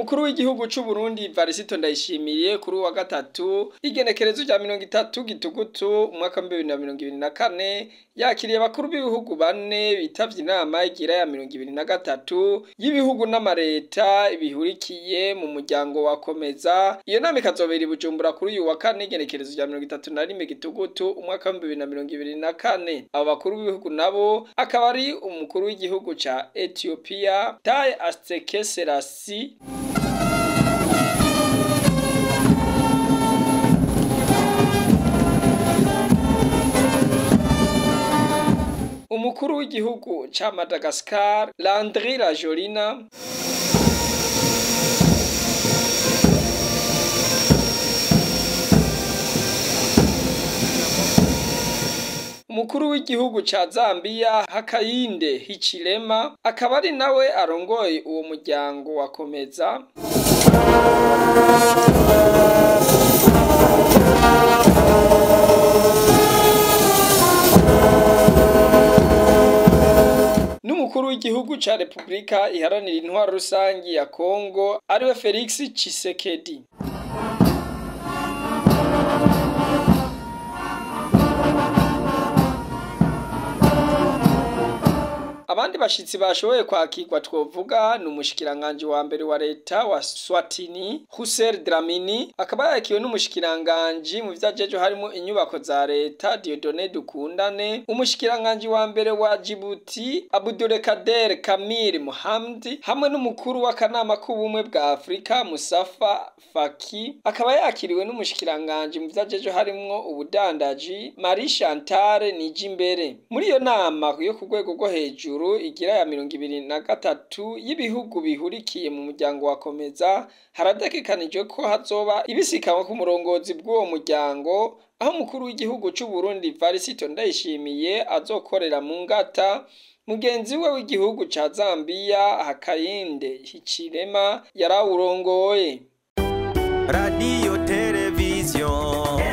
Umukuru w'igihugu c'u Burundi Varisito Ndayishimiye kuri wa gatatu igenekerezo rya 30 Gitugutu umwaka wa 2024 yakiriye abakuru b'ibihugu bane bitavye inama igira ya 23 y'ibihugu n'amareta bihurikiye mu muryango wa Komeza. Iyo nama ikazobera i Bujumbura kuri uyu wa kane igenekerezo rya 31 Gitugutu umwaka wa 2024. Abo bakuru b'ibihugu nabo akaba ari umukuru w'igihugu ca Ethiopia Taye Atske Selassie, umukuru w'igihugu ca Madagascar Landry Rajoelina, umukuru w'igihugu ca Zambia Hakainde Hichilema akaba ari nawe arongoye uwo muryango wa Komeza, n'umukuru w'igihugu ca Republika Iharanira Intwaro Rusangi ya Kongo ariwe Felix Tshisekedi. Abandi bashitsi bashoboye kwakirwa twovuga ni umushikiranganje wa mbere wa leta wa Swatini Hussein Dlamini, akaba yakiwe n'umushikiranganje mu vyajejo harimo inyubako za leta Dieudonné Dukundane, umushikiranganje wa mbere wa Djibouti Abdulkader Kamil Mohammed, hamwe n'umukuru w'akanama k'ubumwe bwa Afrika Musafa Faki, akaba yakiriwe n'umushikiranganje mu vyajejo harimo ubudandaji Marie Chantal Nijimbere. Muri iyo nama yo ku rwego rwo hejuru igira ya 23 y'ibihugu bihurikiye mu muryango wa Komeza, harategekanijwe ko hazoba ibisikanwa ku murongozi bw'uwo muryango, aho umukuru w'igihugu c'u Burundi Varisito Ndayishimiye azokorera mu ngata mugenzi we w'igihugu ca Zambia Hakainde Hichilema yarawurongoye. Radio television